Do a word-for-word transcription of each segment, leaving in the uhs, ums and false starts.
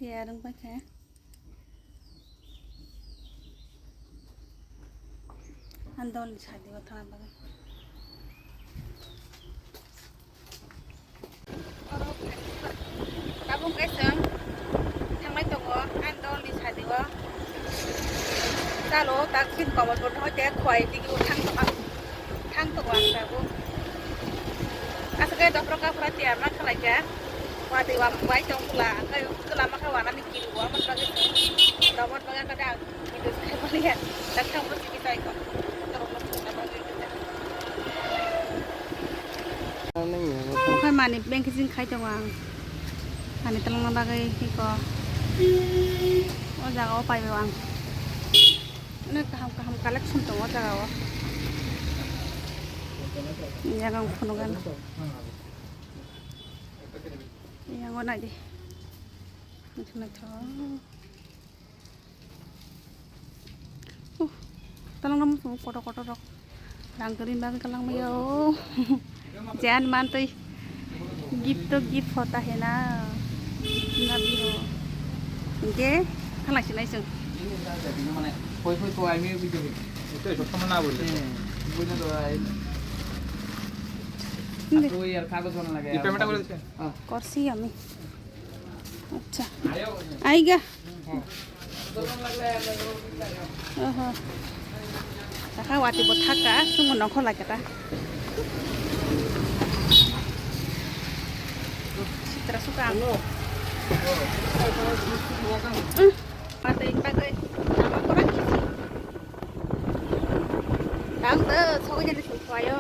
Yarung paikha. Andol sadi o thang bagwi. Tabuk khe chwng thanglai tongo, ani dolni sadi o. Chalo, tak sin komor bo no hoite khwai digi o thang tongo, thang tongo ang tabuk. Aswk khe dophra kaphra tiyar ma khlai kha, watwi wamung bai tong bwla, hwnkhe kwlama khe wanani kiri o, aboni bagwi chwng tongmani bagwi ang video se khai manya, tak thang bo simi sai ko. Okhai mani bank sing khai tongo ang. Mani talangna bagwi hiko. O jaga o paibo ang. Onek kaham kaham collection tongo o jaga o. Yang ang phunukgano. Yang o naidi. Naithok naithok. Uh, talangna muchungo kotor kotor rok. Rang kwrwini bagwi talangmaya o. Jan mantwi. Gift to gift hota hai na. Gift na bhi ho. Hinkhe thanglai sinai chwng. Hoi, hoi, hoi, ami video. Ito, ito, sama na bole. Hoi na to, ai. Hindi. Aap ko yaar kagaz banana lagaya. Ye payment kar diye? Korsi ami. Acha. Aiga. Oho. Taka wati bo thaka, sumo nokho lageta. Sitra suka ang. Hmm. Mata impagai. Nama kurang kisi. Tang de, sogo jadi sungkwayo.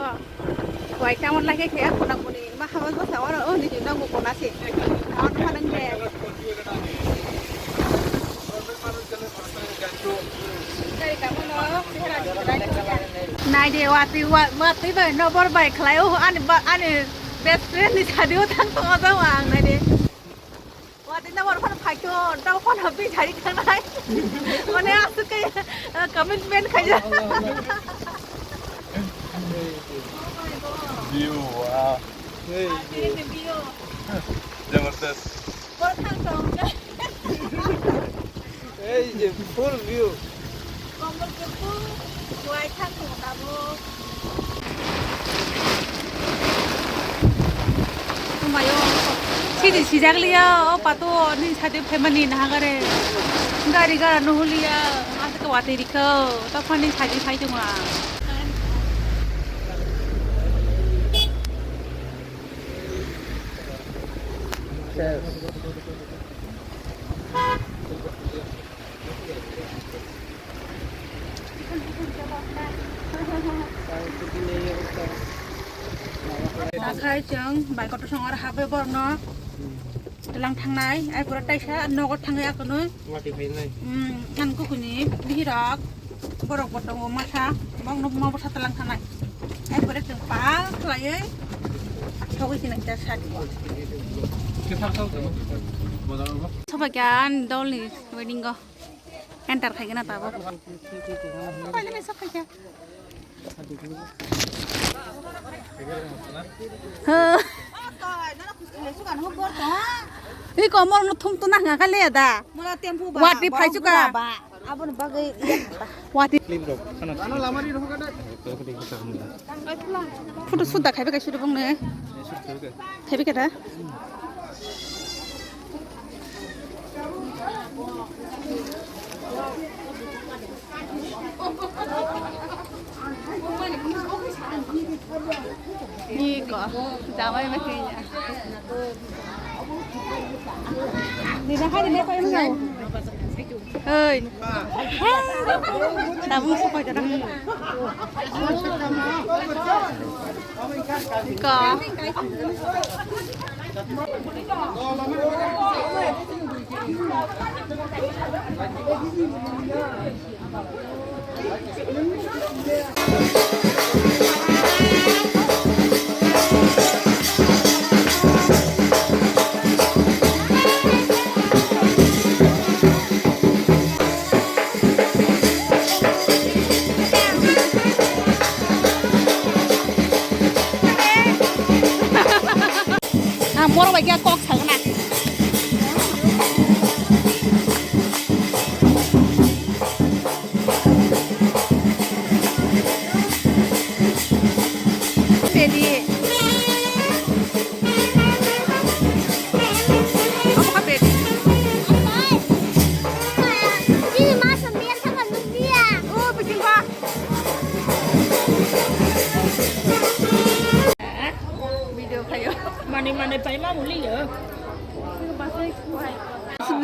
Kwai tamon lage khe khuna kuni ma haba basa oro o ni jino mo kona se. Tamon ma nang de. Nai de wati wa-, wati bai no bor bai khlai o ani ba ani best friend ni sadi o thang to o jaw ang nai de. Wati na bor phano phaikho, dao phano bijari thangnai. Mane aswk khe, eh, commitment khaijak. View, wow. Hey, view. View. Jabardast. Bor thang tong. Ei je full view. Komor khe full, kuai thang tongo tabuk. Sidi sijak liya, o pato ni sadi phaimani nahagare. Gari gara nuhuliya, aswk watwi rikho, tokphani sadi phai tongma. Cheers. Akhai chwng bai kotor songor habai borno tlang thangnai, ai pura taisa nogo thangwi akonwi. Wati phainai. Hmm, ang kukuni bihirok. Borok bo tongo masa, bong no ma bwsa tlang thanai. Ai pore chwng pal khlaiwi thogwi sinai ta sadi. Sobai kha ani dolni wedding o enter khai gana tabuk. Pailani sok khai kha. Iko morok no thum tuna hwnga kha le da. Wati phai chuka. Aboni bagwi wati. Photo shoot da khaibai kaisa bongni. Khaibai khe da. Iko, jamai ma kenya. Oi. Tabung sokoi jana. Iko. Ah, borok bai khe kok sagna.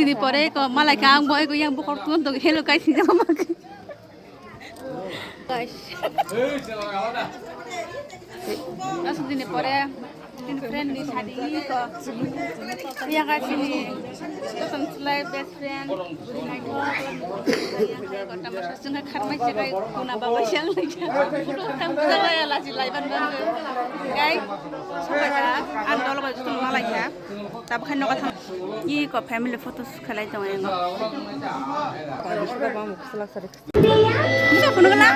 Dini pore ko malai ka ang boy ko yang bokor tuan to hello guys ni jama. Guys. Asuk dini pore dini friend ni sadi ko. Yang ka sini. Kosom sulai best friend. Guri nai ko. Yang ka ko tamasa sungha kharmai se kai kuna baba siang lai. Tam sa lai ala si lai ban ban. Guys. Sopa ja. An dolo ba jutu malai ka. Tabukhe nogo thang. Iko family photo khlai tongo eno. Bisa phunukla.